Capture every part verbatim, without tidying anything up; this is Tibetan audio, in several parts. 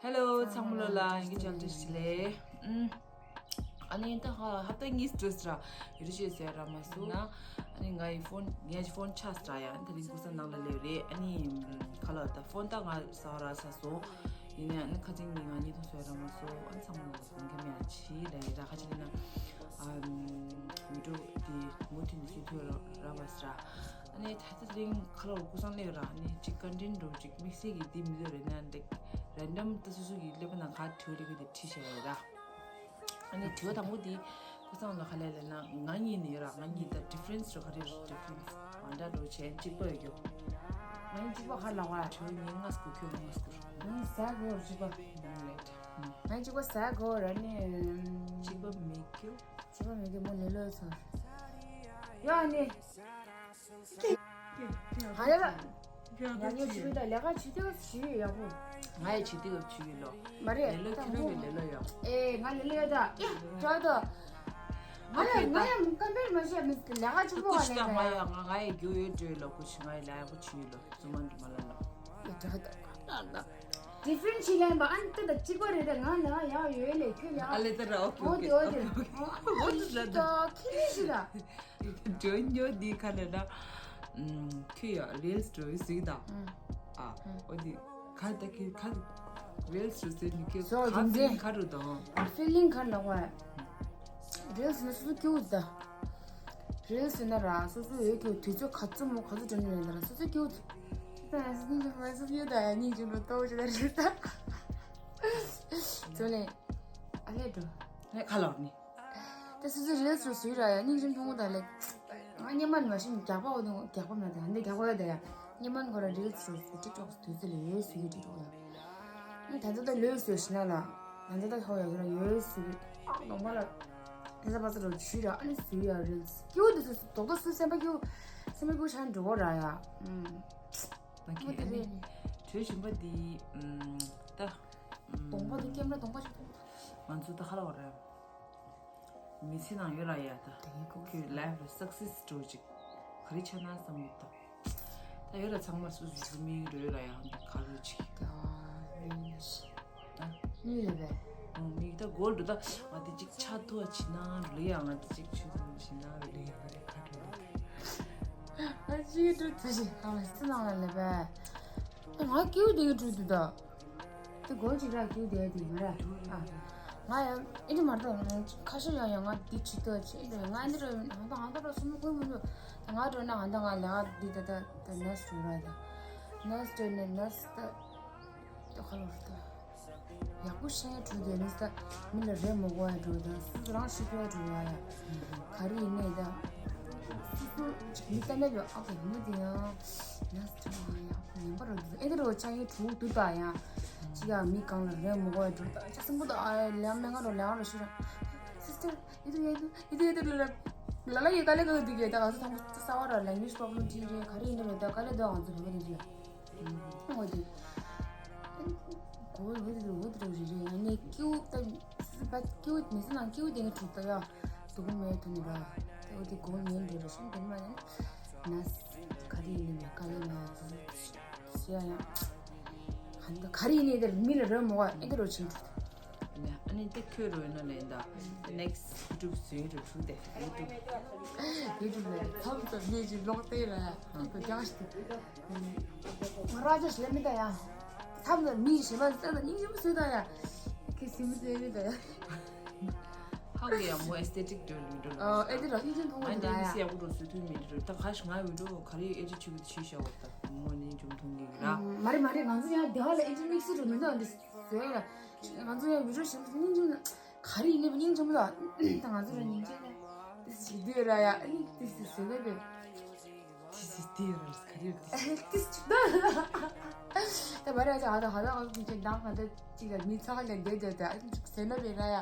Hello ཚང་མ་ལོ་ལ་ཡིན་གྱི་ཅལ་ཏི་ཤི་ལེ། ཨ་ནི་ད་ཧ་ཧབ་ཏ་གཉིས་སྤྲོས་ར་ཡུ་རི་ཤེས་ཟེར་ར་མ་སུ་ན། ཨ་ནི་ང་ཡི་ཕོན་ངའི་ཕོན་ཆ་སྲ་ཡ་ད་རིང་ཀུ་ས་ནང་ལ་ལེ་རེད། ཨ་ནི་ཁ་ལ་ད་ཕོན་ད་ང་ས་ར་ས་སོ་ཡིན་ནའི་ཨ་ནི་ཁ་ཅིག་ནི་ང་གཉིས་ཐུང་ཟེར་ར་མ་སོ། ཨ་ནི་ཚང་མ་ལ་ང་ག་མེད་ཅི་ལ་ཡི་ར་ཁ་ཅིག་ན་ཨ་མི་འགྲོ་དེ་མུ་མཐུད་ནས་སུ་ཐུ་ར་བ་སྲ། ཨ་ནི་ད་ལྟ་དེ་རིང་ཁ་ལོར་ཀུ་སང་ལེ་ར་ཨ་ནི་ཅིག་ཀན་ཊེན་འགྲོ་ཅིག་དམིགས་བསལ་གྱི་དེ་མི་འདོད་རེད་ན་འདེག་རན་ཌམ་ད་སུ་སུ་གི་ཀླད་པ་ནང་ག་དྲི་བ་ལེགས་པ་དེ་དྲིས་བྱས་ཡོད་ར། ཨ་ནི་དྲི་བ་དང་པོ་དེ་ཀུ་སང་ལ་ག་ལེ་ལེ་ན་ང་གཉིས་ནི་ཡོད་ར་ང་གཉིས་ད་ཌི་ཕ་རེན་སི་ར་ག་རེ་ར་ཌི་ཕ་རེན་སི་ང་འདྲ་འགྲོ་བྱས་གཅིག་པ་ཡོད་རྒྱུ། ང་གཉིས་གཅིག་པ་ག་ལ་བ་དྲི་བ་ཉིན་ལྔ་སྐུ་ཁྱོད་ལྔ་སྐུ་ར། ང་ཟ་གོ་གཅིག་པ། ང་གཉིས་གཅིག་པ་ཟ་གོ་ར་ནི། གཅིག་པ་མི་ཁྱོད། བྱེད་པ་མི་དགེ་མོ་ལེ་ལོས་ཚོར། ཡ་ནི། ཧ་ལས་པ། ང་ཉོ་ཆུ་མི་དང་ལས་ཀ་བྱེད་དུས་བྱེད་ཡག་པོ། ང་ཡི་བྱེད་དུས་བྱེད་ཡོད་ལོ། མ་རེད། ལེ་ལོ་ད་ཁྱོད་རང་མོ་གི་ལེ་ལོ་ཡོད། ཨེ་ང་ལེ་ལོ་ཡོད་ད། ཡ་ཇོ་དོ། ང་ལ་ང་ཡ་ཀམ་པེར་མ་བྱས་མི་ལས་ཀ་ཆུ་པོ་ཀུ་ཤི་ད་ང་ཡ་ང་ང་ཡི་རྒྱུ་ཡོད་འགྲོ་ཡོད་ལོ། ཀུ་ཤི་ང་ཡི་ལས་ཀ་བྱེད་ཡོད་ལོ། རྫུན་མ་འདྲི་མ་ལ་ལོ། ཡ་ཇོ་དོ། ཌི་ཕ་རེན་སི་ལེན་པ་ཨན་ཏི་ད་གཅིག་པ་རེད་དེ་ང་ལ་ཡག་ཡོད་ལེ་ཁྱོད་ལ་ཨ་ལེ་ད་ར་ཨོ་ཁེ་ཨོ་ཁེ་ཨོ་ཁེ་ཨོ་ཁེ་ཨོ་ཁེ་ལ་ད་ཁྱི་ལི་ཞིག་ད། ཇོ་ཉོ་འདི་ཁ་ལ་ད་ཁྱོད་ཡ་རིལ་སི་འགྲོ་ཡི་ཟིག་ད། ཨ་ཨོ་འདི་ཁ་ད་ཁྱི་ཁ་རིལ་སི་འགྲོ་ཟེར་ནི་ཁྱོད་ཁ་ཕི་ལིང་ཁ་རུ་དང་ཕི་ལིང་ཁ་ལ་བ། རིལ་སི་ནི་སུ་སུ་ཁྱོད་ད། རིལ་སི་ན་ར་སོ་སོ་ཡོད་ཀྱི་དུས་ཚོད་ག་ཚོད་མོ་ག་ཚོད་འགྲོ་ནི་ཡོད་ན་ར་སོ་སོ་ཀྱི་འུ་ཚོ། ད་ཡང་སྙིང་རྗེ་མ་སོ་ཡོད་ད་ཡང་སྙིང་རྗེ་མ་ཏོག་ཅི་ད་རེད་ད། ཚོ་ལེ། ཨ་ལེ་འགྲོ། ལེ་ཁ་ལོར་ནི། ད་སོ་སོ་རིལ་སི་རུ་སུ་ར་ཡང་སྙིང་རྗེ་མཐོང་གི་ད་ལེ། ང་སྙེ་མ་ནི་མ་ཤི་རྒྱག་པ་འོ་དུ་རྒྱག་པ་མེད་ད་ཡང་འདི་རྒྱག་པ་ཡོད་ད་ཡང་སྙེ་མ་ནི་ཁོ་ར་རིལ་སི་རུ་སུ་ཊིག་ཊོག་སུ་དུས་ཚོད་ལ་ཡོད་སུ་ཡོད་ཊིག་ཊོག་ཡང་། ད་ལྟ་ད་ལོས་བཟོས་ཤི་ན་ལ། ད་ལྟ་ད་ཧོ་ཡ་གི་ར་ཡོད་སུ་གི་ཨ་ལོ་མ་ལ། ད་ལྟ་པ་ས་རོ་ཆུ་ར་ཨ་ནི་སུ་ཡ་རེད། སྐྱེ་བོ་འདི་སུ་སུ་རྡོག་རྡོག་སུ་སེམས་པ་སྐྱེ་བོ། སེམས་པ་སྐྱེ་བོ་ཆ་འགྲོ་གོ་ར་ཡ། ཨུམ། ད་གི་ཨ་ནི་བྲོས་བཞིན་པ་འདི་ཨུམ་ད་ཨུམ། གདོང་པ་འདི་སྐྱེམས་ར་གདོང་པ་ཞིག་གདོང་པ། ང་ཚོ་ད་ཧ་ལ་བ་ར། མི་ཚེ་ནང་ཡོད་ར་ཡ་ད། དེ་ཡིན་གོ། ཁྱོད་ལའིཕ་ལ་སག་སེ་སི་འགྲོ་ཅིག་ག་རེ་ཆགས་ན་བསམ་གྱི་འདུག་ད་ཡོད་ར་ཚང་མ་སུ་སུ་སུ་མིག་རོལ་ར་ཡ་འདི་ག་རེ་ཅིག་ད་རིང་ད་མིག་ལ་བས། ཨང་མིག་ད་གོལ་འགྲོ་ད་ང་དེ་ཅིག་ཆ་ཐུ་བ་ཆི་ན་རུ་ཡ་ང་དེ་ཅིག་ཆུ་ཐུ་བ་ཆི་ན་རུ་ཡ་ང་དེ་ག་རེ་རེད། ཨ་ཅིག་འགྲོ་ཐུ་ཞིག་ཨ་སི་ནང་ལ་ལ་བས། ང་སྐྱེ་བོ་དེ་ག་འགྲོ་འདུག་ད། དེ་སྒོར་གཅིག་ར་སྐྱེ་བོ་དེ་དེ་མ་ར། ཨ། ང་ཡང་ཨེ་འདྲ་མ་རེད་ད། ཁ་ཤས་ཡང་ཡང་ང་འདི་བྱེད་ཐུབ་ཅེས་ཨེ་འདྲ་ང་འདི་འདྲ་ཧང་ད་ཧང་ད་ར་སུ་མོ་ཁོས་མི་འདུག་ང་འགྲོ་ན་ཧང་ད་ང་ལ་འདི་ད་ད་ད་ནར་སི་འགྲོ་ར་ད། ནར་སི་འགྲོ་ནས་ནར་སི་ད་ད་ཁ་ལོ་ར་ད། ཡག་པོ་ཤེས་འགྲོ་དེ་ནི་ད་མི་ལ་རེ་མོ་གོ་ཡ་འགྲོ་ད་སུ་རང་ཤི་ཁོ་ཡ་འགྲོ་ཡ་ཡ། ག་རེ་ཡིན་ནའི་ད། སུ་སུ་མི་ལྟ་ན་ཡོད་ཨ་ཁ་ཡིན་མོ་དེ་ཡང་། ནར་སི་ད་ཡག་པོ་ངན་པ་ར་འདུག་ཨེ་འདྲ་རོ་ཆ་ཡིན་དྲུག་འདུག་ད་ཡང་། ཅི་ཡང་མི་གང་ལ་རེ་མོ་གོ་ཡ་འགྲོ་ད་ཆ་སེམས་པོ་ད་ཨ་ལེ་མེ་ང་རོ་ལེ་ང་རོ་ཤི་ར། སི་སི་ཊར་ཡི་དུ་ཡི་དུ་ཡི་དུ་ཡི་དུ་ལ་ལ་ལ་ཡི་ག་ལེ་ག་འདུག་གི་ད་ང་ཚོ་དང་པོ་ས་བ་ར་language problem ཅི་རེད་ག་རེ་ཡིན་ན་རེད་ད་ག་ལེ་ད་ང་ཚོ་བོད་པ་དེ་ཚོ་ཡ། འོ་དེ། གོ་འོ་དེ་འོ་དེ་རེད་རེད་ཡང་ནས་ཀྱུ་ད་སི་སི་པ་ཀྱུ་མི་སི་ནང་ཀྱུ་དེ་ངས་གྲུབ་ད་ཡ། དུ་གུ་མེད་དུ་ནི་ར། ད་འོ་དེ་གོ་ངན་རེད་རེད་ཤིང་དེ་མ་ནས། ན་ག་རེ་ཡིན་ནི་མེད་ག་ལེ་མེད་ཟི་ཡ་ཡ། ག་ད་ག་རེ་ཡིན་ནི་དེ་མི་ལ་རོལ་མོ་བ་ཨེ་དེ་རོ་ཆིང་གྲུབ། ནས་ཨ་ནི་དེ་ཁྱོད་རོལ་ན་ལེན་ད། next YouTube བཟོས་རུ་བྱུང་སྟེ་YouTube། YouTube་ལ་མཚམས་སུ་མི་ཞིག་ལོག་སྟེ་ལ་ཁོས་རྒྱག་ཞིག་ང་ར་ཅོ་ཞིག་ལ་མི་ད་ཡ། མཚམས་སུ་མི་ཞིག་མ་ཟེར་ན་སྙིང་རྗེ་མོ་བཟོས་ད་ཡ། ཁྱེད་སེམས་མི་བཟོས་རེད་ད་ཡ། ཧ་གི་ཡ་མོ་aesthetic་འདོད་ལུས་འགྲོ་ལ། ཨ་ཨེ་དེ་ར་སྙིང་རྗེ་མཐོང་བ་ཨ་འདི་ད་ཡ། ཡིན་སི་ཡག་པོ་འགྲོ་བཟོས་ཐུབ་མི་འགྲོ་ད་ག་ཞིག་ང་བི་ཌིའོ་ག་རེ་edit་བྱེད་གི་ད་ཤེས་ཤ་བ་ད་མོ་ནི་འཇུམ་ཐུང་གི་ར། མ་རེད་མ་རེད་ང་ཚོ་ཡང་དེ་བ་ལ་edit་mix་འགྲོ་མི་འདུག་འདི་བཟོས་ཡ། ང་ཚོ་ཡང་བི་ཌིའོ་ཞིག་སྙིང་རྗེ་མོ། ག་རེ་ཡིན་ནའི་སྙིང་རྗེ་མོ་ལ། ད་ང་ཚོ་ར་སྙིང་རྗེ་ལ། ཏི་སི་ཏི་ར་ཡ་ཨ་ནི་ཏི་སི་ཟེར་ན་བས། ཏི་སི་ཏི་ར་ག་རེ་ཏི་སི། ཏི་སི་ད་མ་རེད་ཨ་ཅག་ཨ་ད་ཧ་ད་ང་ཚོ་ཁྱེད་འདང་ང་ད་ཅིག་ལ་མི་ཚ་ལ་བསྡད་བསྡད་ད་ཨ་ཅིག་ཟེར་ན་བས་ར་ཡ།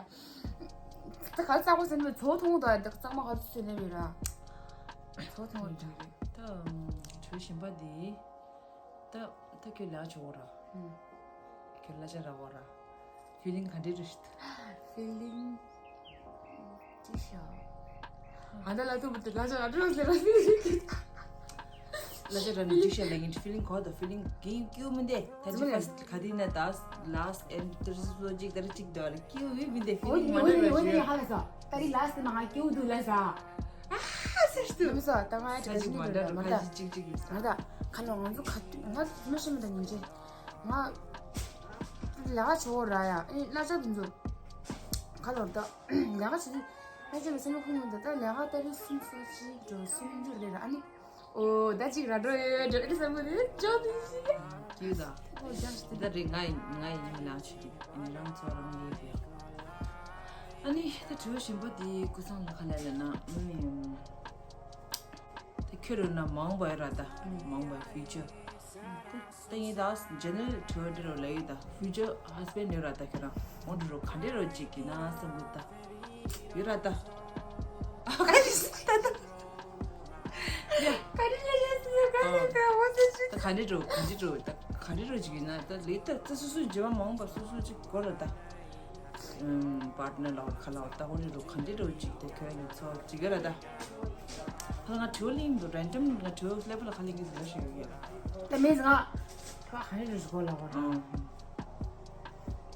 ད་ག་ཚ་པོ་ཟེར་ན་བས་ཚོ་ཐུང་ད་ད་གཙང་མ་ག་ཚོད་ཟེར་ན་བས་ར། ཚོ་ཐུང་ད་བྲོས་བཞིན་པ་འདི། ད་ད་ཁྱོད་ལ་ཆོག་ར། ཁྱོད་ལ་ཆ་ར་བོ་ར། ཧྥི་ལིང་ག་འདྲ་རེད། ཧྥི་ལིང་ཅི་ཤག་ཨ་ད་ལ་ཐུབ་ཏུ་ལ་ཆ་ར་འགྲོ་ཟེར་ར་ཧྥི་ལིང་ཅི། ལ་ཅི་ར་ནི་ཅི་ཤ་ལ་ཡིན་ཕི་ལིང་གོ་ད་ཕི་ལིང་གི་ཀྱུ་མི་འདེ། ད་ཅི་ཕར་སི་ཊི་ག་དེ་ན་ད་ལ་སི་ཊི་ཨེན་ཌི་ཏི་རི་སི་ལོ་ཇིག་ད་ར་ཅིག་ད་ར་ཀྱུ་ཡི་མི་འདེ། ཕི་ལིང་མ་འདྲ་ར་ཞུ་ཡ། ཧ་ལ་ས་ད་རི་ལ་སི་ཊི་ན་ང་ཀྱུ་དུ་ལ་ས་ཨ་ཧ་སེར་དུ་མི་ས་ད་ང་ཡ་ད་ཅི་མ་འདྲ་ར་ཁ་ཅིག་ཅིག་ཅིག་ཡིན་ས། ང་ད་ཁ་ལོ་ང་ཚོ་ཁ་ང་ཚོ་མ་ཤེས་མི་ད་ཉིན་ཅེ་ང་ལས་ཀ་བྱེད་འོ་ར་ཡ་ཨེ་ལ་ཅག་དུ་འཛུལ་ཁ་ལོ་ད་ལས་ཀ་བྱེད་དུས་ལ་ཅག་གི་སེམས་ཁོང་མི་ད་ད་ལས་ཀ་ད་རི་སུམ་སོ་ཅིག་འགྲོ་སུམ་འགྲོ་རེད་ར་ཨ་ནི། ཨོ་ད་ཅིག་ར་འགྲོ་ཡོད་འགྲོ་ཨེ་བསམ་གི་འདུག་ཅོ་དེ་ཞིག་ཡ། ཀྱེ་ད། ཨོ་ཇམ་ཞིག་ད་རེད། ང་ཡི་ང་ཡི་མི་ལ་ཆུ་དེ་ཨ་ནི་རང་ཚོ་རང་ཡིན་པས། ཨ་ནི་ད་དྲི་བ་གཞན་པ་དེ་ཀུ་སང་ལ་ཁ་ལ་ལ་ན་ཨུམ། ད་ཁྱོད་རུ་ན་མང་བ་ཡོད་ར་ད་མང་བ་ཕིའུ་ཅར། ད་ཡིན་ད་ཇེ་ནེ་རལ་དྲི་བ་འདྲི་རོགས་ལ་ཡོད་ད་ཕིའུ་ཅར་ཧ་སི་བྷེན་ཌི་ཡོད་ར་ད་ཁྱོད་རང་འོང་འགྲོ་རོགས་ག་འདྲི་རོགས་ཅིག་གི་ན་བསམ་གི་ད་ཡོད་ར་ད། ཨ་ཁ་ཅིག་ད་ད། ཡ། ག་རེ་ལས་ཡ་སི་ཡ་ག་རེ་ད་འོ་ཙི་ཅི། ད་ག་འདྲི་འགྲོ་ག་འདྲི་འགྲོ་ད་ག་འདྲི་འགྲོ་ཅིག་ཡིན་ན་ད་ལས་ད་ཙི་སོ་སོའི་འགྱུར་བ་མང་པ་སོ་སོ་ཅིག་གོ་ར་ད། ཨུམ་པར་ཊི་ནར་ལ་བར་ཁ་ལ་བར་ད་འོ་འདྲི་འགྲོ་ག་འདྲི་འགྲོ་ཅིག་ད་ཁྱོད་ཡིན་ཚོ་ཅིག་ག་ར་ད། ད་ང་དྲི་བ་ལིང་འདུག་རན་ཌམ་ང་དྲི་བ་ལེ་བལ་ཁ་ལིང་གི་ཟེར་ཞིག་ཡོད་ཡ། ད་མེད་ང་ད་ག་འདྲི་འགྲོ་ཅིག་གོ་ལ་བར། ཨུམ།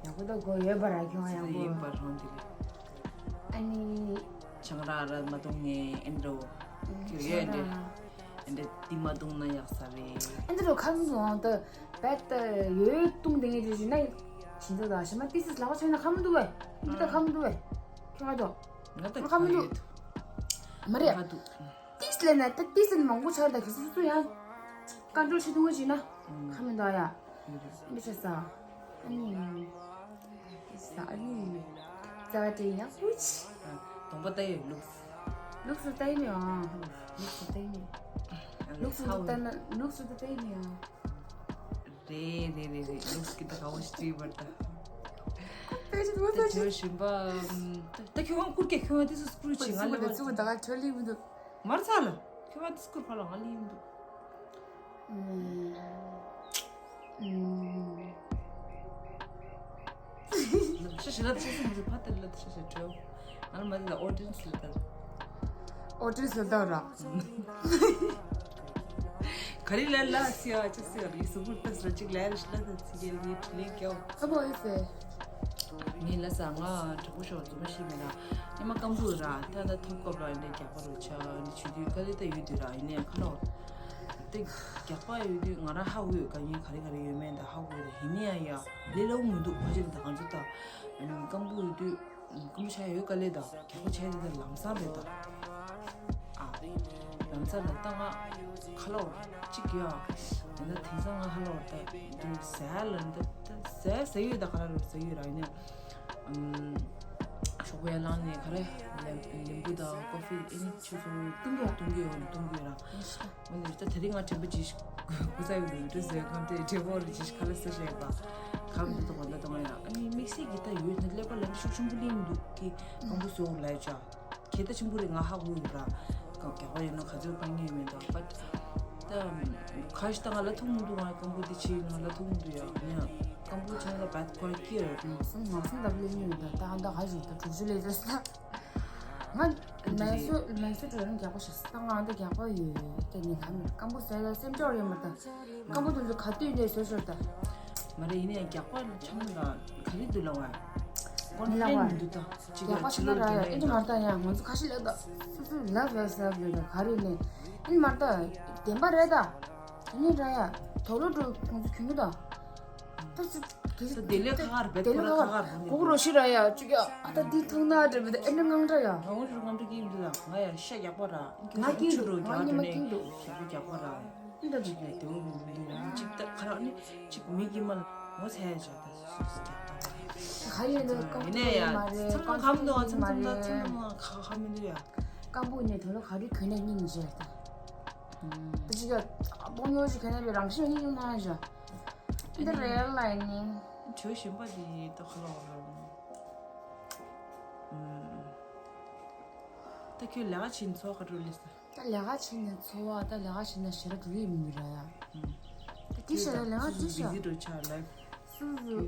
ཡག་པོ་ད་གོ་ཡོད་པ་ར་ཁྱོད་ཡག་པོ་ཡིན་པར་ཧོན་དེ་རེད། ཨ་ནི། ཆང་རག་ར་མ་བཏུང་ངས་ཨེ་འགྲོ། ཨུམ་ཁྱོད་ཡོད་ཆང་རག་འདྲི། ཨེ་འདྲི་དེ་མ་བཏུང་ན་ཡག་ས་རེད། ཨེ་འདྲི་རོ་ཁ་མི་འདུག་ཨང་ད་བད་ད་ཡོད་བཏུང་དེ་ངས་དེ་ཞུ་ན་ཡིན་ད་ད་ཞི་མ་ཏི་སིས་ལག་པ་ཆོད་ན་ཁ་མི་འདུག་བས་འདི་ད་ཁ་མི་འདུག་བས་ཁྱོད་ང་ཚོ་ང་ད་ཁ་མི་འདུག་ཡོད་མ་རེད། ཁ་འདུག་ཏིས་ལེ་ན་ཏ་ཏིས་ལེ་མང་པོ་ཆགས་ད་གི་སུ་སུ་ཡང་ཀན་ཊོལ་བྱེད་ཐུབ་ཀྱི་ན་ཁ་མི་འདུག་ཡ། མི་ཆ་ས། ཨ་ནི། ས་ཨ་ནི། རྩ་བ་དེ་ཡང་ཧུ་ཆི། གདོང་པ་ལྟ་ཡི་ལུགས། ལུགས་སུ་ལྟ་ཡི་མི་ཨ། ལུགས་སུ་ལྟ་ཡི་མི། ལུགས་སུ་ལྟ་ན་ལུགས་སུ་ལྟ་ཡི་མི་ཨ། རེད་རེད་རེད་རེད། ལུགས་སུ་ལྟ་ག་བོ་ཞིག་བྲིས་པར་ལྟ། དེ་ཞིག་ད་ཁྱོད་ཤིན་པ། ད་ཁྱོད་ཁང་བསྐུར་གྱི་ཁྱོད་ང་དེ་སུ་བསྐུར་བྱེད་ང་ལ་བར་ཚུགས་ད་ག་ཁྱོད་ལིང་མི་འདུག་མར་ཚ་ལ། ཁྱོད་ང་དེ་སུ་བསྐུར་ཕ་ལ་ང་ལིང་མི་འདུག་ཤ་ཤ་ལ་ཤ་ཤ་མི་ཕ་ཏེ་ལ་ཤ་ཤ་བྲོ། ང་ལ་མ་ལ་ཨོ་ཌི་ཡེན་སི་ལ་ད། ཨོ་ཌི་ཡེན་སི་ལ་ད་ར། ག་རེ་ལ་ལ་སི་ཡ་ཅི་སི་ཡ་རི་སུ་བུར་ཏ་སི་ལ་ཅིག་ལ་རི་ཤ་ལ་ད་སི་ཡ་རི་ཐུ་ལེ་ཀྱོ། ཨ་བོ་ཨེ་སེ། ངས་ལ་ས་ང་དྲག་པོ་ཤོར་རྫུན་མ་ཤེས་མེད་ལ། ཉི་མ་སྐམ་པོ་ར་ད་ད་ཐོབ་སྐབས་ར་འདི་རྒྱག་པ་རུ་ཆ་འདི་ཆུ་དུས་དཀའ་ལས་ད་ཡོད་དུས་ར་ཡིན་ནའི་ཁ་ལོ། དེ་རྒྱག་པ་ཡོད་དུས་ང་ར་ཧ་གོ་ཡོད་ག་ཡིན་ག་རེ་ག་རེ་ཡོད་མེད་ད་ཧ་གོ་ཡོད་ད་ཡིན་ནའི་ཡ་ཡ་ལས་ལོ་མི་འདུག་ཕ་ཆེན་ད་ང་ཚོ་ད་སྐམ་པོ་ཡོད་དུས་སྐམ་པོ་ཆ་ཡོད་དཀའ་ལས་ད་རྒྱག་པ་ཆ་ཡོད་ད་ལམ་སང་རེད་ད། ཨ། ལམ་སང་ལ་ད་ང་ཁ་ལོ་གཅིག་ཡ་ཡིན་ད་དེང་སང་ང་ཁ་ལོ་ད་འདི་ཟ་ལ་འདི་ཟ་ཟ་ཡོད་ད་ག་ར་རུ་ཟ་ཡོད་ར་ཡིན་ནའི། ཨམ། ཤོག་བུ་ཡར་བླངས་ནས་ག་རེ་ལེམ་ལེམ་བུ་དང་ཀོ་ཕི་ཨེ་ནི་ཆུ་ཚོད་བཏུང་གི་བཏུང་གི་ཡོད་བཏུང་གི་ཡོད་ར། འོ་ནི་ད་དེ་རིང་ང་དྲན་པ་ཅིག་གུ་ས་ཡོད་འདུག་འདྲི་ཟེར་གམ་དེ་དྲན་པ་རེ་ཅིག་ག་ལ་སེ་ཤེས་པ་གམ་འདི་དང་འོ་ད་དང་ཡ་ཨ་ནི་དམིགས་བསལ་གྱི་ད་ཡོད་ན་ཀླད་པ་ལ་ནི་ཤུགས་ཆེན་པོ་སླེབས་འདུག་གི་སྐམ་པོ་བཟོ་ལ་ཡ་ཅག་གལ་ད་ཆེན་པོ་རེད་ང་ཧ་གོ་ཡོད་ར། རྒྱག་པ་ཡོད་ན་ག་ཚོད་དཀའ་ངལ་ཡོད་མེད་འདུག་པ། ད་ཁ་ཤས་ད་ང་ལ་ཐུག་མི་འདུག་ང་སྐམ་པོ་འདི་བྱས་ང་ལ་ཐུག་མི་འདུག་ཡ་ཡིན་ཡང་སྐམ་པོ་ཆ་ལ་བད་ཁོ་ར་སྐྱེ་ཡོད། ང་སང་ང་སང་ད་ལོ་ཉིན་ད་ད་ད་ག་ཞིག་ད་དྲུག་ཅུ་ལས་ཟེར་ས། ང་ན་སོ་ན་སོ་གྲོ་རང་རྒྱག་པ་ཞིག་ད་ང་ད་རྒྱག་པ་ཡོད་ད་ནི་ག་མི་སྐམ་པོ་ཟེར་ལ་སེམས་ཅོག་ཡོད་མ་ད་སྐམ་པོ་དུ་ཚོ་ག་དུས་ནས་བཟོ་ཤོར་ད། མ་རེད་ཡིན་ནའི་རྒྱག་པ་ཆང་ལ་ག་རེ་འདུག་ལ་བ། ཀོན་ཕི་ཌེན་མི་འདུག་ད་ཅིག་རྒྱག་པ་ལ་ཕྱི་ལོགས་རྒྱག་ཡ་ཨེ་འདྲ་མ་ད་ཡ་ང་ཚོ་ཁ་ཤས་ལ་ད་སུ་སུ་ལབ་ལབ་ཟབ་ལབ་ད་ག་རེ་ནས་ཨེ་མ་ད་བདེན་པ་རེད་ད། ཨེ་འདྲ་ཡ་དོ་ལོ་འགྲོ་ང་ཚོ་ཁྱོད་ད། ད་སུ་དེ་ལས་ཁ་ཁར་བེད་དེ་ལས་ཁ་ཁར་གོ་རོ་ཤི་ར་ཡ་ཅིག་ཡ་ཨ་ད་འདི་ཐུག་ན་འདྲ་བེད་ཨེ་འདྲ་ངང་འདྲ་ཡ། ང་ངོ་ཤི་ར་ངང་འདྲ་གི་འདུག་ད་ང་ཡ་ཤ་རྒྱག་པ་ར་ང་གི་འདུག་ང་ཉི་མ་གི་འདུག་རྒྱག་པ་རྒྱག་པ་ར། འདི་འདྲ་ཅིག་ལས་དེ་འོ་མི་འདུག་ཡང་ཅིག་ད་ཁ་རག་ནི་ཅིག་མི་གི་མ་ལ་ངོ་ཚ་ཡ་བྱ་ད་སུ་སུ་རྒྱག་པ་ར། ཁ་ཡོད་ནི་ཡིན་ནའི་ཡ་ཚང་མ་ཁམ་འདུག་ཚང་མ་ཚང་མ་ཚང་མ་ཁ་ཁ་མི་འདུག་ཡ། སྐམ་པོ་ནས་དོ་ལོ་ག་རེ་གོན་ནས་སྙིང་རྗེ་ད། ད་ཅིག་ཡ་སྤོ་ཉོ་ཞིག་གོན་ནས་པའི་རང་བཞིན་སྙིང་རྗེ་མ་ཡ་བྱ། འདི་རེད་ལ་ཡིན་ནི། དྲི་བ་གཞན་པ་དེ་ད་ཁ་ལོ་ར། ད་ཁྱོད་ལས་ཀ་བྱེད་ཚོགས་ཁ་འགྲོ་ལས་ས། ད་ལས་ཀ་བྱེད་ནས་འཚོ་བ་ད་ལས་ཀ་བྱེད་ན་ཞེ་དྲག་འགྲོ་ཡི་མི་ར་ཡ། ད་ཅི་ཤ་ད་ལས་ཀ་ཅི་ཤ། བི་ཟི་འགྲོ་ཆ་ལ། སུ་སུ།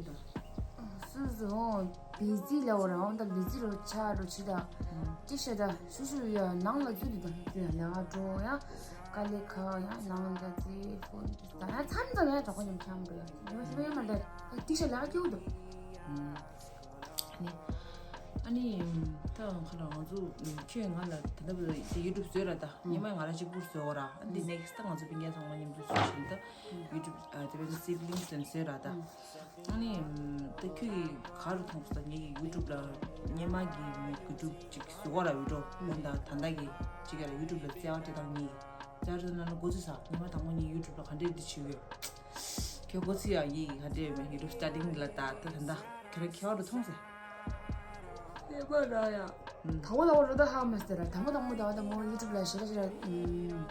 སུ་སུ་འོ་བི་ཟི་ལ་འོ་ར་འོ་ད་བི་ཟི་རོ་ཆ་རོ་ཆི་ད། ཅི་ཤ་ད་ཤུ་ཤུ་ཡ་ནང་ལ་ཚུད་དུ་ད་ལས་ཀ་འགྲོ་ཡ། དཀའ་ལས་ཁག་ཡང་ནང་ལ་ཙི་ཧོན་ད་ཡང་མཚམས་མཚམས་ཡང་གྲོགས་པོ་མཉམ་འཁྱམ་འགྲོ་ཡ་ཡོད་ཤི་ཡོད་མ་རེད། ཏིག་ཤ་ལ་སྐྱེའུ་འདུག་ཨ་ནི་ད་ཁ་ལ་ང་ཚོ་ཁྱོད་ང་ལ་ད་ལྟ་བར་ཡུ་ཊུབ་བཟོས་ར། ད་སྔོན་མ་ང་ར་གཅིག་པུར་བཟོས་ར། ཨ་འདི་ནེག་སི་ད་ང་ཚོ་སྤུན་ཀྱག་ཚང་མ་མཉམ་དུ་བཟོས་བཞིན་ད་ཡུ་ཊུབ་དེ་བས་ན་སིབ་ལིང་སི་བཟོས་ར་ད། ཨ་ནི་ད་ཁྱོད་ཀྱིས་ག་རུ་མཐོང་སོང་། ད་ངེད་ཀྱི་ཡུ་ཊུབ་ལ་སྔོན་མ་གི་ཡུ་ཊུབ་ཅིག་བཟོས་ར་ཡོད་འགྲོ། ཨ་ད་ད་ལྟ་གི་ཅིག་ཡ་ལ་ཡུ་ཊུབ་ལ་བརྩེ་བ་སྤྲད་སྟངས་ངེད་ཀྱི་བརྩེ་བ་སྤྲད་སྟངས་ལ་འགོ་ཚུགས་ས། སྔོན་མ་དང་པོ་ངེད་ཡུ་ཊུབ་ལ་ག་འདྲས་འདི་བྱེད་ཡོད། ཁྱོད་འགོ་ཚུགས་ཡ་ཡིག་ག་འདྲས་མེད། ཡུ་ཊུབ་སི་ཊར་ཊིང་ལ་ད་ད་ད་ད་ཁྱོད་ར་ཁྱོད་ར་མཐོང་ཟེར། ཨེ་མ་ར་ཡ། ཨུམ། དང་པོ་དང་པོ་རོ་ད་ཧ་མ་སྟེ་ར། དང་པོ་དང་པོ་ད་ད་མོ་ཡུ་ཊུབ་ལ་ཞེ་ར་ཞེ་ར། ཨུམ།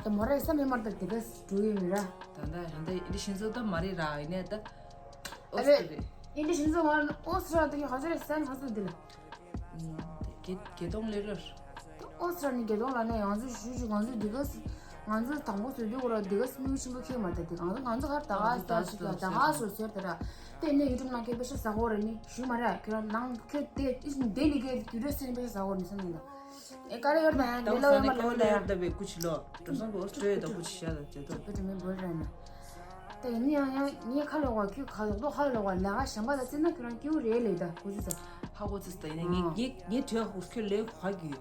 ད་མོ་ར་ཡི་ས་མེ་མར་ད་དེ་ག་འགྲོ་ཡི་མི་ར། ད་ད་ད་ད་ཨིན་དི་ཤིན་ཙོ་ད་མ་རེད་ར། ཡིན་ནའི་ད་ཨ་ཨོ་རེད། སི་རེད། ཨིན་དི་ཤིན་ཙོ་མ་ཨོ་སི་ར་ད་ཡི་ཧ་ཅོ་རེ་སན་ཧ་ཙོ་འདི་ལ། ཨུམ། དགེ་དགེ་གདོང་ལེ་ར། ཨོ་སི་ར་ནི་དགེ་གདོང་ལ་ནས་ཡང་ཚུལ་ཞུ་ཞུ་ང་ཚོ་འདི་ག་ང་ཚོ་དང་པོ་བཟོས་དུས་ཁོ་ར་འདི་ག་སྨྱུག་ཆེན་པོ་ཁྱེར་མ་ཐག་དེ་ང་ཚོ་ང་ཚོ་ཧར་ད་ག་ད་ག་ཞིག་ད་ག་སོ་ཟེར་དེ་ར། དེ་ནས་ཡུ་ཊུབ་ནང་ཁྱེད་པེ་ཤ་ཟ་གོ་ར་ནི་ཞུ་མ་ར། ཁྱོད་རང་ནང་ཁྱོད་དེ་ཨིས་ནི་དེ་ནི་གེ་དུས་རེ་སེ་ནི་པེ་ཤ་ཟ་གོ་ར་ནི་སེམས་ནི་ལ། ཨེ་ཀ་རེ་ཡོད་མ་ཡང་ལེ་ལོ་ཡོད་མ་ལེ་ལོ་ཡ། ད་བེ་ཀུ་ཆི་ལོ་འགྲོ་སོང་གོ་སྤྲོད་ད་ཀུ་ཆི་ཤ་ད་ཇེ་ཏོ། པེ་ཏི་མེ་བོར་ར་ན། ད་ཡིན་ཡང་ཡང་ངས་ཁ་ལོག་པ་ཁྱོད་ཁ་ལོག་ཏོ་ཁ་ལོག་པ་ལས་ཀ་གཞན་པ་ལ་བརྩི་ན་ཁྱོད་རང་སྐྱིད་པོ་རེད་ལེ། ད་ཀུ་ཙི་ཙ། ཧ་གོ་ཙི་ཙ། ཡིན་ནའི་ངས་ངས་ངས་དྲི་བ་ཁོ་ཁྱོད་ལས་ག་གི་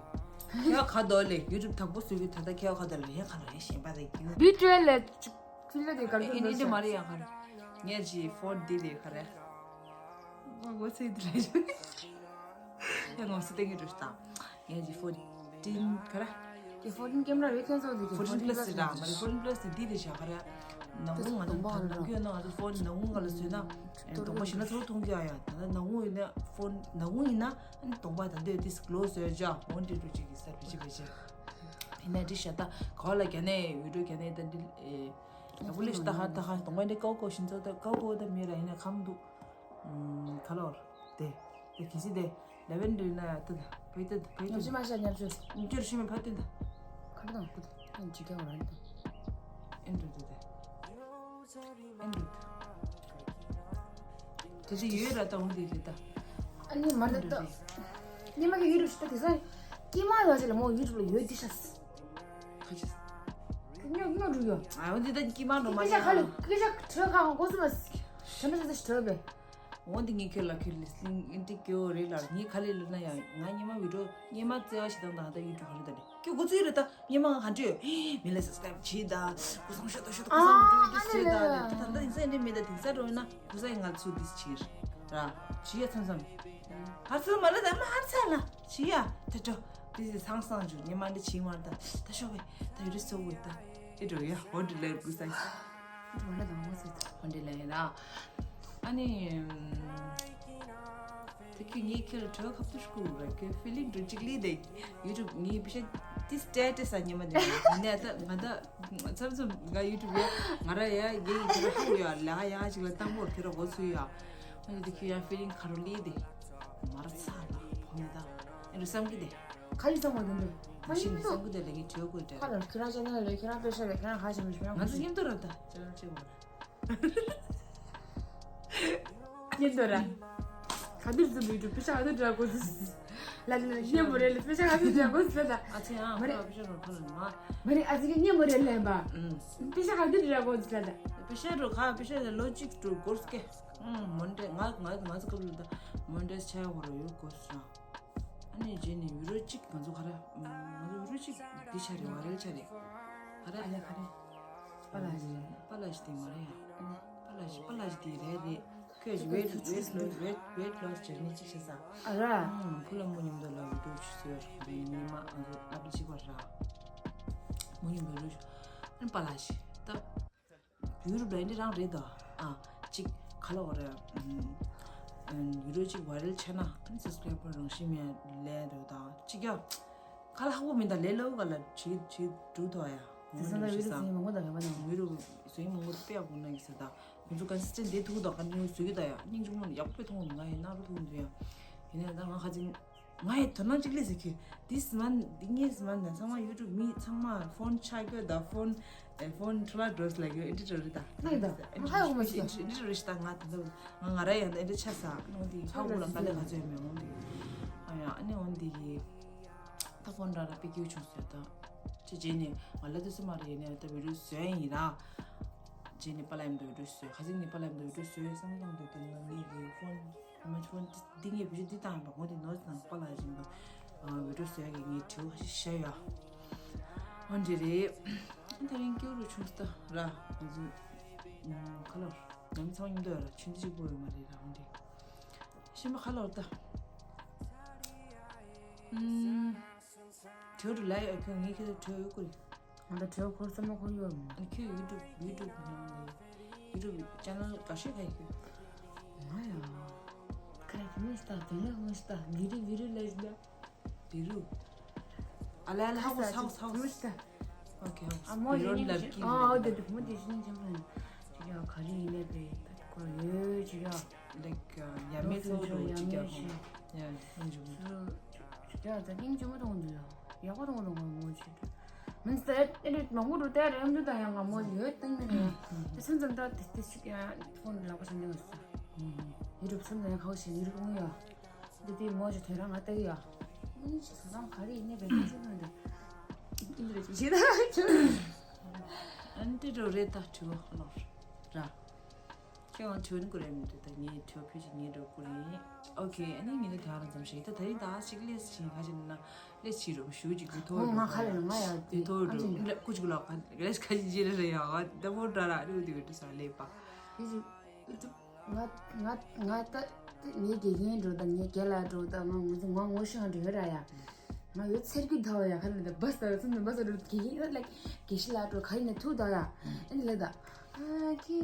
ཁྱོད་ག་དོ་ལེ། ཡུ་ཊུབ་དང་པོ་བཟོས་གི་ད་ལྟ་ཁྱོད་ག་དོ་ལེ། ཡང་ཁ་ལོག་ཡང་གཞན་པ་ལ་སྐྱིད་པོ། བི་ཊུ་ཨེལ་ལ་ཕྱི་ལ་དེ་གར་ཨེ་ནི་འདི་མ་རེད། ཡང་ཁ་ལོག་ངས་ཅི་ཕོན་འདི་ལེ་ག་རེ། ང་གོ་ཚེ་འདི་ལེ། ཡང་ངོ་སི་ཏེང་གི་འགྲོ་ཤི་ད། ངས་ཀྱི་ཕོར་ཊིན་ག་ར། ཀྱི་ཕོར་ཊིན་ཀེམ་ར་རེ་ཁན་སོ་དེ་ཀྱི་ཕོར་ཊིན་པ་ལ་སི་ར། མ་རེད། ཕོར་ཊིན་པ་ལ་སི་དེ་འདི་རེད་ཤག་ག་ར། ནང་ཁུང་ང་ཚོ་ད་ནང་ཁུང་ཡོད་ན་ང་ཚོ་ཕོན་ནང་ཁུང་ག་ལ་བཟོས་ན་གདོང་པ་ཞིག་ན་ཚོར་མཐོང་གི་ཨ་ཡ། ད་ནང་ཁུང་ཡིན་ན་ཕོན་ནང་ཁུང་ཡིན་ན་གདོང་པ་ད་འདོད་དེ་གློ་བཟོས་ཅག་འོན་ཏེ་འགྲོ་ཅིག་གི་ས་བེ་ཅི་བེ་ཅི། ཡིན་ན་འདི་ཤ་ད་ག་བ་ལ་ག་ནས་ཡུ་ཊུབ་ག་ནས་ད་འདི་ཨེ། ད་བུ་ལེ་ཤི་ད་ཧ་ད་ཧ་གདོང་པ་འདི་ཀའོ་ཀའོ་ཤིན་ཚོ་ད་ཀའོ་ཀའོ་ད་མེད་ར། ཡིན་ན་ཁམ་འདུག་ཁ་ལོར། དེ། དེ་གི་སི་དེ། ལེ་ཝན་ཌི་ན་ཏི་ད། བེ་ཏི་ད། བེ་ཏི་ད། ཉམས་ཞིབ་མ་བྱས་ཉམས་ཞིབ། ཉམས་ཞིབ་མ་ཕ་ཏི་ད། ཁ་ཏི་ད་ཁུ་ཏི། ཨན་ཅི་ཀ་བ་ར་ཏི། ཨན་ཏི་ཏི་ད། ཨན་ཏི་ཏི། དེ་དེ་ཡོད་ར་ད་འོང་དེ་དེ་ད། ཨ་ནི་མ་ད་ད། ཉི་མ་གི་ཡུ་ཊུབ་ཤི་ད་དེ་ས། ཀི་མ་ལ་ཅི་ལ་མོ་ཡུ་ཊུབ་ལ་ཡོད་དེ་ཤ་སི། ཁ་ཅི། ཉོ་ཉོ་རུ་ཡོ། ཨ་འོ་དེ་ད་ཀི་མ་ནོ་མ་ཀི་ཤ་ཁ་ལ་ཡ། ཀི་ཤ་ཁྲ་ཁ་གོ་སུ་མ་སི། ཤ་མ་ཤ་ཤ་ཁྲ་བེ། འོ་འདི་ངས་ཁྱོད་ལ་ཁྱོད་ལི་སི་ལིང་ཨིན་ཏི་ཀྱོ་རེད་ལ། ངས་ག་ལེ་ལབ་ན་ཡང་ང་སྔོན་མ་བི་ཌིའོ་སྔོན་མ་བརྩེ་བ་ཞིག་དང་དང་ད་ཡུ་ཊུབ་ག་རེ་ད་ནི་ཁྱོད་འགོ་ཚུགས་རེད་ད། སྔོན་མ་ང་ག་འདྲ་ཡོད། མི་ལ་སབ་སི་ཀ་རབ་བྱེད་ད། སྐུ་སང་ཤོ་ཏོ་ཤོ་ཏོ་སྐུ་སང་ཨ་ཤོ་ཏོ་ཤོ་ཏོ་ཨ་ཟེར་ད་ལེ། ད་ད་ད་ད་ཡིན་ས་ཡིན་ནི་མེད་ད། དེང་སང་འགྲོ་ན་སྐུ་སང་ཡིན་ང་ཚུར་འདི་བྱེད་ར་བྱེད་ཡ་མཚམས་མཚམས། ཧར་ཚུར་མ་ལ་ད་མ་ཧར་ཚ་ལ་བྱེད་ཡ་ད་འགྲོ། དེ་སི་སང་སང་འཇུ་སྔོན་མ་འདི་བྱེད་མ་ད་ད་ཤོ་བེ་ད་ཡོད་རེ་སོ་བེ་ད། ཨེ་འགྲོ་ཡ་ཧོ་འདི་ལ་སྐུ་སང་། ཧོ་འདི་ལ་ཡིན་ན། ཨ་ནི། དེ་ཁྱོད་ངའི་ཁྱེད་ལ་གྲོས་ཁ་ཐུག་ཤུ་ར་ཁྱོད་ཕི་ལིང་འགྲོ་གཅིག་ལི་དེ། ཡུ་ཊུབ་ངའི་པི་ཤ་ཏི་སི་ཊེ་ཊས་ས་ཉི་མ་དེ་ཡིན་ནས་ད་ང་ད་མཚམས་མཚམས་ང་ཡུ་ཊུབ་ཡ་ང་ར་ཡ་ཡེ་ཡི་ཁྱེད་ཧ་གོ་ཡ་ལ་ཡ་ཅིག་ལ་བཏང་བོ་ཁྱོད་ར་གོ་ཚུལ་ཡ། ཨ་ནི་དེ་ཁྱོད་ཡ་ཕི་ལིང་ཁ་རུ་ལི་དེ། མར་ཚ་ལ་ཕོ་མི་ད། ཨེ་རུ་བསམ་གི་དེ། ཁ་ཡི་བསམ་གི་དེ་འདྲ། མ་ཤི་ནི་བསམ་གི་དེ་ལ་ངའི་གྲོས་གོ་དེ། ཁ་ལ་ཁྱོད་རང་ཅན་ལ་ཁྱོད་རང་པི་ཤ་རེད། ཁྱོད་རང་ཧ་ཅང་མི་ཤེས། ང་ཚོ་མཉམ་དུ་ར་ད་ཅི་རང་ཅི་བ་ར། ཉིན་དུ་ར། ག་དུས་ཙམ་ཡུ་ཊུབ་པི་ཤ་ག་དུས་འདྲ་གོ་ཙི། ལ་ལ་ཉེ་མོ་རེ་ལ་པི་ཤ་ག་དུས་འདྲ་གོ་ཙི་ལ་ད། ཨ་ཙི་ཨ་མ་རེད། ཁོ་པི་ཤ་རོ་ཁོ་ལ་མ། མ་རེད། ཨ་ཙི་གི་ཉེ་མོ་རེ་ལ་ཡིན་པ། ཨུམ། པི་ཤ་ག་དུས་འདྲ་གོ་ཙི་ལ་ད། པི་ཤ་རོ་ཁ་པི་ཤ་ལ་ལོ་གཅིག་འགྲོ་གོ་ཙི་ཀེ། ཨུམ། མོན་ཌེ་ང་ང་ང་ཚོ་སྐབས་ལ་ད་མོན་ཌེ་ཆ་ཡ་ཧོ་རོ་ཡོད་གོ་ཙི་ར། ཨ་ནི་རྗེས་ནས་ཡུ་རོ་གཅིག་ང་ཚོ་ག་ར། ང་ཚོ་ཡུ་རོ་གཅིག་འདི་ཆ་རེད། ཝ་རེལ་ཆ་རེད། ག་ར། ཨ་ལ་ག་རེ། པ་ལ་ཞིག་པ་ལ་ཞིག་དེ་མ་རེད་ཡ། ཨ་ནི། པ་ལ་ཞིག་པ་ལ་ཞིག་དེ་རེད་རེད། ཁྱོད་ཀྱི་ཝེ་ཊི་ཝེ་ཊི་ལོ་ཝེ་ཊི་ཝེ་ཊི་ལོ་སི་ཇར་ནི་གཅིག་བྱས་ས། ཨ་ར། ཨུམ། ཕུ་ལ་མོ་ཉིམ་དུ་ལ་ཡུ་ཊུབ་ཆུ་ཟེར་བ་རེད། ཉི་མ་ང་ཚོ་ཨ་ཕི་གཅིག་པ་ར། མོ་ཉིམ་དུ་རུ། ཨ་ནི་པ་ལ་ཞིག་ད། ཡུ་རོབ་ལ་འདི་རང་རེད་དོ། ཨ། གཅིག་ག་ལ་བ་རེད། ཨམ། ཡུ་རོབ་གཅིག་ཝ་རེལ་ཆ་ན་ཨ་ནི་སབ་སི་ཀ་རའི་བར་རང་བཞིན་མེད་ལས་འདུག་དང་གཅིག་ཡ། ག་ལ་ཧ་གོ་མིན་ད་ལས་སླ་བོ་ག་ལ་བྱེད་བྱེད་འགྲུབ་ཐོག་ཡ། དེ་ཚོ་ལ་ཡུ་རོབ་ཟིན་མང་པོ་དང་རེད་པ་ན། ཡུ་རོབ་ཟིན་མང་པོ་དཔེ་ཡག་པོ་ན་ཡིན་ཟེར་ད། ཁོང་ཚོ་ཀོན་སི་སི་ཊེན་ཊི་དེ་ཐུག་དང་ག་ནས་བཟོ་གི་ད་ཡ། སྙིང་རྗེ་མོ་ཡག་པོ་མཐོང་ང་ཡིན་ན་རུ་ཐུག་འདུག་ཡ། ཡིན་ན་ད་ང་ཁ་ཅིག་ང་ཡི་དོ་སྣང་གཅིག་ལས་ཟེར་གི། འདི་སི་མན་འདི་ངའི་སི་མན་ན་ཚང་མ་ཡུ་ཊུབ་མི་ཚང་མ་ཕོན་ཆ་གི་ད་ཕོན་ཨེ་ཕོན་ཁྲ་ལ་འགྲོ་སི་ལ་གི་ཨེ་འདྲི་འགྲོ་རེད་ད། ང་ཡི་ད་ང་ཧ་ཡོང་མ་ཤེས། ཨེ་འདྲི་འདྲི་རེད་ཤི་ད། ང་ད་ད་ང་ང་ར་ཡང་ད་ཨེ་འདྲི་ཆ་ས་ནོ་འདི་ཧ་གོ་ལ་དཀའ་ལས་ག་ཚོད་ཡོད་མེད་འོང་འདི། ཨ་ཡ་ཨ་ནི་འོང་འདི་གི་ད་ཕོན་ར་ར་པི་ཀིའུ་བྱུང་ཟེར་ད། ཅེས་བྱས་ནས་ང་ལ་དུས་སུ་མ་རེད་ནས་ད་བི་ཌིའོ་བཟོས་ཡིན་ར། བྱས་ནས་པཱ་ལགས་མཉམ་དུ་བི་ཌིའོ་བཟོས། ཁ་སང་ངས་པཱ་ལགས་མཉམ་དུ་བི་ཌིའོ་བཟོས་བསམ་བློ་བཏང་འདུག་དེ་ང་ངའི་གི་ཕོན་མ་ཕོན་འདི་ངས་བི་ཌིའོ་འདི་བཏང་ཡིན་པ་ངོ་དེ་ནོར་དང་པཱ་ལགས་རིང་པ་བི་ཌིའོ་བཟོས་ཡ་གི་ངས་དྲི་བ་ཞིག་བཤད་ཡ། འོ་འདི་རེད། ཨ་ད་རིང་སྐྱུ་རུ་ཆུང་ས་ར་ང་ཚོ་ཁ་ལོར་ང་མི་ཚང་མཉམ་དུ་ཡོད་ར་ཆུང་ཆེ་པོ་ཡོད་མ་རེད་ར། འོ་འདི་ཤེས་མ་ཁ་ལོར་ད། ཨུམ། དེ་རུ་ལ་ཡ་ཁྱོད་ངའི་ཁྱེད་ལ་གྲོས་ཡོད་ཀུ་རེད། ང་ད་གྲོས་འཁོར་བསམ་བློ་འཁོར་ཡོད་མོད། ཁྱོད་ཡུ་ཊུབ་ཡུ་ཊུབ་ནང་ནས་ཡུ་ཊུབ་ཅེ་ནལ་འགའ་ཤས་ཁ་ཡོད་ཁྱོད། ང་ཡ། ཁ་ཡ་དེ་མོ་ཞིག་ད་དེ་ལས་མོ་ཞིག་ད་བི་རུ་བི་རུ་ལས་ཞིག་ད། བི་རུ། ཨ་ལ་ལ་ཧ་གོ་ཧ་གོ་ཧ་གོ་དེ་མོ་ཞིག་ད། ཨོ་ཁེ་ཨོ་ཁེ། ཨ་མོ་བི་རོན་ཡིན་ལབ་ཀྱི་ཨ་ཨོ་ཡིན་དེ་དེ་མོ་དེ་ཞིག་ཡིན་ཅང་ཕན། ཅི་ཡ་ག་རེ་ཡིན་ནས་པས་ད་ཁོ་ཡོད་ཅི་ཡ། ལེགས་ཡ་མེད་ཚོ་འགྲོ་ཅི་ཡ་ཁོང་ཡ་ཡིན་ཅི་མོ་ད་ཡིན་ཅི་མོ་ད། ཡག་པོ་རང་རང་ངོ་ཆེ། མིན་སྟེ་ཨེ་རེད་མང་པོ་འགྲོ་དེ་རེད་འདུག་ད་ཡང་ང་མོ་ཡོད་སྟེང་མི་རེད། དེ་མཚམས་མཚམས་ད་དེ་དེ་ཞིག་ཡང་ཕོན་ལག་པ་བྱང་ཉན་སོ། ཡུ་རུབ་མཚམས་ད་ཡང་ཁ་བ་ཞིག་ཡུ་རུབ་ངོ་ཡ། འདི་དེ་མོ་ཞིག་དོན་རང་ང་ལྟ་གི་ཡ། མིན་ཞིག་ས་སང་ག་རེ་ཡིན་ནས་བེད་སྤྱོད་ནང་དུ། ཨིན་དི་རེད་ཞེ་ད་ཁྱོད། ཨན་ཏི་རོ་རེད་ད་དྲི་བ་ལོར་ར། ཁྱེད་ང་ཐོན་དགོས་རེད་མི་འདུག་ད་ངས་ཐོ་ཕུལ་ཅིག་ངས་འགྲོ་དགོས་རེད། ཨོ་ཁེ། ཨ་ནི་ངས་ད་དེ་རང་ཙམ་ཞིག་ད་ད་རིང་ད་ཅིག་ལས་ཅིག་ཁ་ཅིག་ན་ལས་ཅིག་རུང་ཞུ་ཅིག་གི་ཐོ་ཨོ་ང་ཁ་ལས་ང་ཡ་དེ་ཐོ་རུ་ཨ་ཅིག་ལས་ཀུ་ཅིག་ལ་ཁ་ལས་ཁ་ཅིག་ཅི་རེ་རེ་ཡ་ད་མོ་འདྲ་ར་རུ་དེ་བི་ཏུ་ས་ལས་པ། ང་ང་ང་ད་ངའི་དགེ་རྒན་འགྲོ་ད་ངའི་རྒན་ལགས་འགྲོ་ད་ང་ངོ་ངོ་ངོ་ཤེས་འགྲོ་ཡོད་ར་ཡ། ང་ཡོད་ཚེར་གི་ད་བ་ཡ་ཁ་ལ་ད་བ་ས་ཚུན་ད་བ་ས་རུ་དགེ་རྒན་ལ་དགེ་བཤེས་ལགས་འགྲོ་ག་ཡིན་ན་ཐུག་ད་ཡ། ཨེ་ལེ་ད། ཨ་ཁི་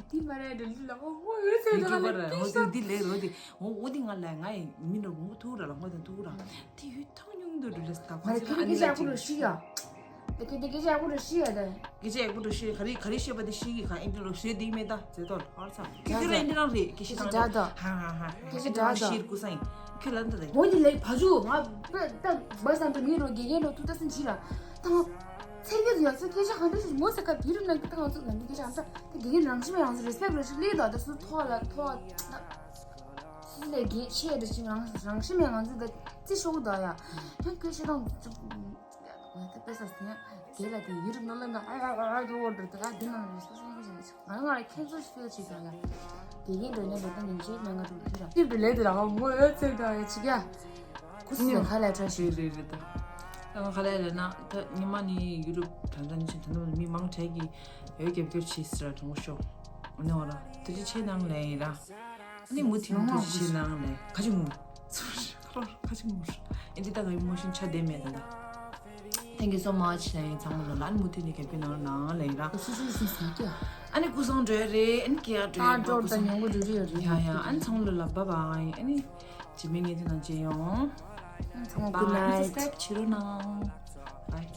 དི་མ་རེད་འགྲོ་ལུ་ལ་ཨོ་ཧོ་ཡོད་ཚེར་ད་ལ་ཀི་ཤ། འོ་དེ་ལེ་རོ་དེ་འོ་འོ་དེ་ང་ལ་ང་ཡི་མི་འགྲོ་ངོ་ཐུག་ར་ལ་ངོ་དང་ཐུག་ར་དེ་ཡོད་ཐང་ཉུང་འདོད་འགྲོ་ལ་ས་ད་ཁོ་ང་ཚོ་ཁི་ཨ་ནི་ལ་ཅིག་ར་ཤི་ཡ། ད་ཁྱེད་དེ་སྐད་ཆ་ཡག་པོ་རེད་ཤི་ཡ་ད། སྐད་ཆ་ཡག་པོ་རེད་ཤི་ག་རེ་ག་རེ་བཤད་པ་དེ་ཤི་གི་ཁ་ཨིན་དྲི་ལོ་ཤི་དེ་མེད་ད་ཟེར་ཏོ་ཧར་ཚ་ཁྱེད་ཁྱེད་ར་ཨིན་དྲི་རང་རེད་སྐད་ཆ་སྐད་ཆ་དྲག་ད། ཧ་ཧ་ཧ་ཧ་ཁྱེད་ཆ་དྲག་ད། ཤིར་ཀུ་ས་ཡིན་ཁྱོད་ལ་འདི་རེད། མོ་ནི་ལེགས་བ་ཇུ་ང་ད་བ་སང་ད་མི་རོ་དགེ་རྒན་རོ་ཐུག་ད་སིན་ཆི་ར་ད་ང་ཚེ་གེ་ཡོད་ཚོད་སྐད་ཆ་གང་འདྲ་ཞིག་མོ་ཟེར་ཁ་བི་རུ་ནང་གི་ད་ང་ཚོ་ནང་གི་སྐད་ཆ་ཨམ་ད་ད་དགེ་རྒན་རང་བཞིན་མ་ཡང་ཚོ་རེ་སེབ་རེ་ཞིག་ལེགས་ད་ད་སུ་ཐོག་ལ་ཐོག་ད། སུ་ལས་དགེ་ཆེ་རེ་ཞིག་རང་རང་བཞིན་མ་ཡང་ཚོ་ད་རྩི་ཤོག་ད་ཡ་ཡང་སྐད་ཆ་དང་། ང་ད་དཔེ་ས་སི་ཡང་དེ་ལ་དེ་ཡུ་རུབ་ནོར་ལ་ང་ཨ་ཨ་ཨ་ཨ་འགྲོ་འགྲོ་དེ་ག་དེ་ནང་རེ་སོ་སོ་ཡིན་ཞིག་ང་ང་ཁྱེད་ཚོ་ཤི་ལ་ཆེ་ཀྱང་ཡ། དེ་ཡིན་འགྲོ་ཉན་འགྲོ་ད་ཉིན་ཆེ་ཉང་ང་འགྲོ་ཁྱི་ར་ཏིབ་དུ་ལས་དེ་ར་ང་མོ་ཨེ་ཚེ་ད་ཡ་ཆི་ཀྱ། ཁུ་སི་ཁ་ལ་ཁྲ་ཤི། རེད་རེད་རེད་ད། ད་ང་ཁ་ལ་ལ་ན་ད་ཉི་མ་ནི་ཡུ་རུབ་ད་ད་ཉི་ཆེན་ད་ནུ་མི་མང་ཆེ་གི་ཡོད་རྒྱབ་སྐྱོར་བྱེད་སི་ར་གྲོང་ཤོག་ཨ་ནི་འོ་ར་དུ་ཅི་ཆེ་ནང་ལས་ཡིན་ར། ཨ་ནི་མུ་མཐུད་ནས་ཐུགས་རྗེ་ཆེ་གནང་ལེ། ཁ་ཅིག་ངུ། ཁ་ལོར་ཁ་ཅིག་ངུ། ཨེ་འདི་ལྟ་ག་ཡི་མོ་ཤིན་ཆ་དེ་མེད་ད་ད། Thank you so much ལེ་ཚང་མ་ལོ་ལ་ཨ་ནི་མུ་མཐུད་ནས་གལ་པོ་གནང་གནང་ལེ་ར། སུ་སུ་སུ་ཟ་ཀྱ། ཨ་ནི་སྐུ་སང་འགྲོ་ཡ་རེད། ཨ་ནི་ཀྱ་འགྲོ་ཡ་ད་འགྲོ་ད་ཉོ་གོ་འགྲོ་རེ་ཡོད་རེད། ཡ་ཡ་ཨ་ནི་ཚང་མ་ལོ་ལ་bye bye ཨ་ནི། ཇི་མི་ངེད་དེ་ནང་མཇལ་ཡོང་། ཨ་ནི་ཚང་མ་good night. Bye. Subscribe བྱེད་རོགས་གནང་། Bye.